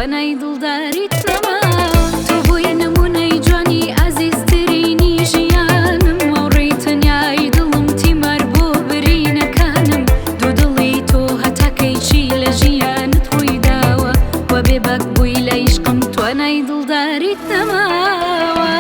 توانای دڵداریت نەماوە. تۆ بووی نموونەی جوانی ئازیزترینی ژیانم، هاوڕێی تەنیایی دڵم تیمار بۆ برینەکانم. دوودڵی تۆ هەتا کەی چی لە ژیانت ڕووی داوە، وا بێباک بووی لە عیشقم توانای دڵداریت نەماوە.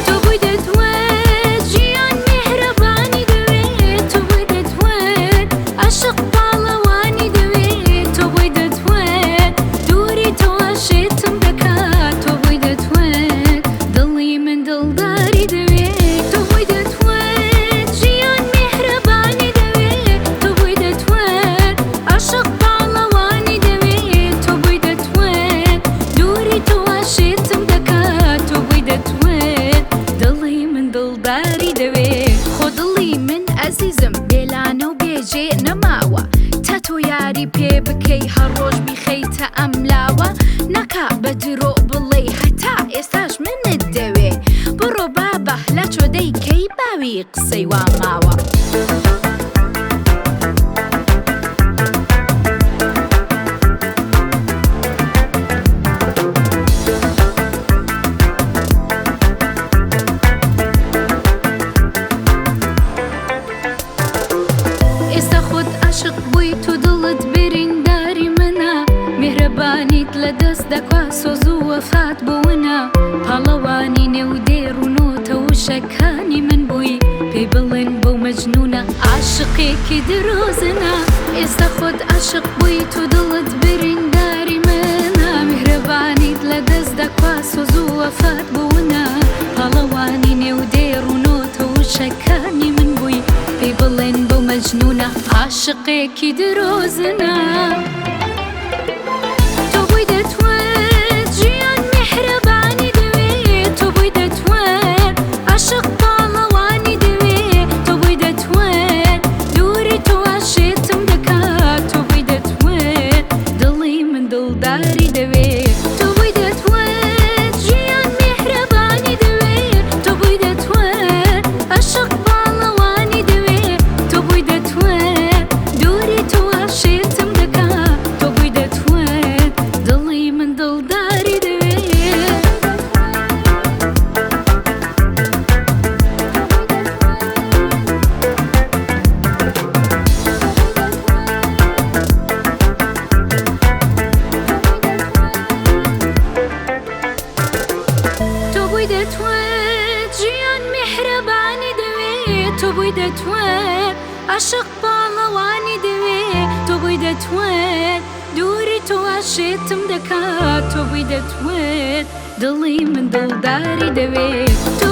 تۆ بووی دەتوت ژیان میهرەبانی دەوێت، تۆ بووی دەتوت عاشق پاڵەوانی دەوێت، تۆ بووی دەتوت دووری تۆ شێتم دەکات، تۆ بووی دەتوت دڵی من دڵداری دەوێت. تۆ بووی دەتوت ژیان میهرەبانی دەوێت، تۆ بووی دەتوت عاشق پاڵەوانی دەوێت، تۆ بووی دەتوت دووری تۆ شێتم دەکات، تۆ بووی دەتوت دڵی من دڵداری دەوێت. خۆ دڵی من ئەزیزم بێلانە و بێجێ نەماوە، تا تۆ یاری پێ بکەی هەر ڕۆژ بیخەیتە ئەم لاوە، ناکا بە درۆ بڵێی هەتا ئێستاش منت دەوێ، بڕۆ بابە لاچۆ دەی کەی باوی قسەی وا ماوە. ئێستا خۆت عاشق بووی تو دڵت برینداری منە، میهرەبانیت لە دەست دەکوا سۆز و وەفات بوونە، پاڵەوانی نێو دێڕ و نۆتە وشەکانی من بووی، پێی بڵێن بەو مەجنونە عاشقێکی درۆزنە. ئێستا خۆت عاشق بووی تو دڵت برینداری منە، میهرەبانیت لە دەست دەکوا سۆز و وەفات بوونە، پاڵەوانی نێو دێڕ و نۆتە وشەکانی من بووی، پێی بڵێن بەو مەجنونە عاشقێکی درۆزنە. تۆ بووی دەتوت ژیان میهرەبانی دەوێت، تۆ بووی دەتوت عاشق پاڵەوانی دەوێت، تۆ بووی دەتوت دووری تۆ شێتم دەکات، تۆ بووی دەتوت دڵی من دڵداری دەوێت. تۆ بووی دەتوت ژیان میهرەبانی دەوێت، تۆ بووی دەتوت عاشق پاڵەوانی دەوێت، تۆ بووی دەتوت دووری تۆ شێتم دەکات، تۆ بووی دەتوت دڵی من دڵداری دەوێت. تۆ بووی دەتوت ژیان میهرەبانی دەوێت، تۆ بووی دەتوت عاشق پاڵەوانی دەوێت، تۆ بووی دەتوت دووری تۆ شێتم دەکات، تۆ بووی دەتوت دڵی من دڵداری دەوێت. تۆ